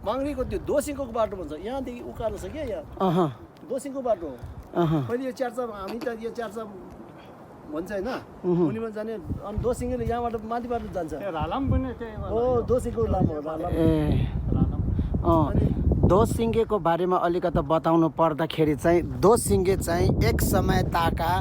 माङ्रीको त्यो दोसिङको बाटो भन्छ यहाँदेखि उकालो छ क्या यहाँ दोसिङको बाटो पहिले यो च्यार्चा हामी त यो च्यार्चा भन्छ होइन मुनिमा जाने अनि दोसिङले यहाँबाट माथिबाट जान्छ दोसिङको लामो दोसिङ्गेको बारेमा अलिकति बताउनु पर्दाखेरि चाहिँ दोसिङ्गे चाहिँ एक समय ताका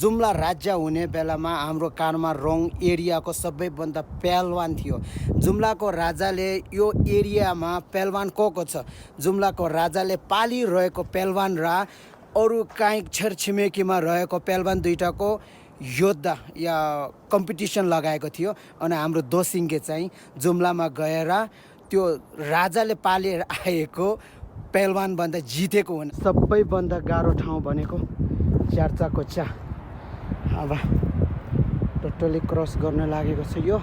जुम्ला राज्य हुने बेलामा हाम्रो कानमा रोङ एरियाको सबैभन्दा पहलवान थियो। जुम्लाको राजाले यो एरियामा पहलवान को छ जुम्लाको राजाले पालिरहेको पहलवान र अरू काहीँ छरछिमेकीमा रहेको पहलवान दुईटाको योद्धा या कम्पिटिसन लगाएको थियो अनि हाम्रो दोसिङ्गे चाहिँ जुम्लामा गएर त्यो राजाले पालेर आएको पहलवान भन्दा जितेको हुन्। सबैभन्दा गाह्रो ठाउँ भनेको च्यार्चाको च्या अब टोटली क्रस गर्न लागेको छ। यो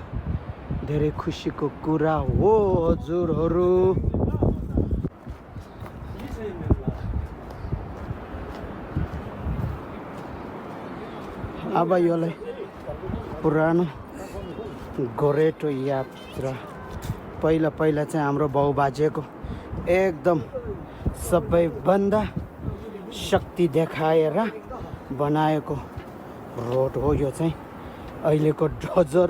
धेरै खुसीको कुरा हो हजुरहरू। अब योलाई पुरानो गोरेटो यात्रा पहिला पहिला चाहिँ हाम्रो बाउबाजेको एकदम सबैभन्दा शक्ति देखाएर बनाएको रोड हो यो चाहिँ। अहिलेको डजर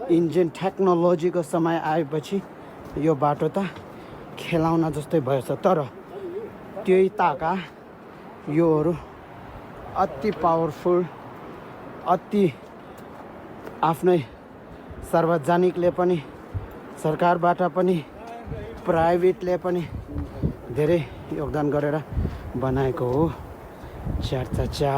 इन्जिन टेक्नोलोजीको समय आएपछि यो बाटो त खेलाउन जस्तै भएछ तर त्यही ताका योहरू अति पावरफुल अति आफ्नै सार्वजनिकले पनि सरकारबाट पनि प्राइभेटले पनि धेरै योगदान गरेर बनाएको हो च्यार्चा च्या।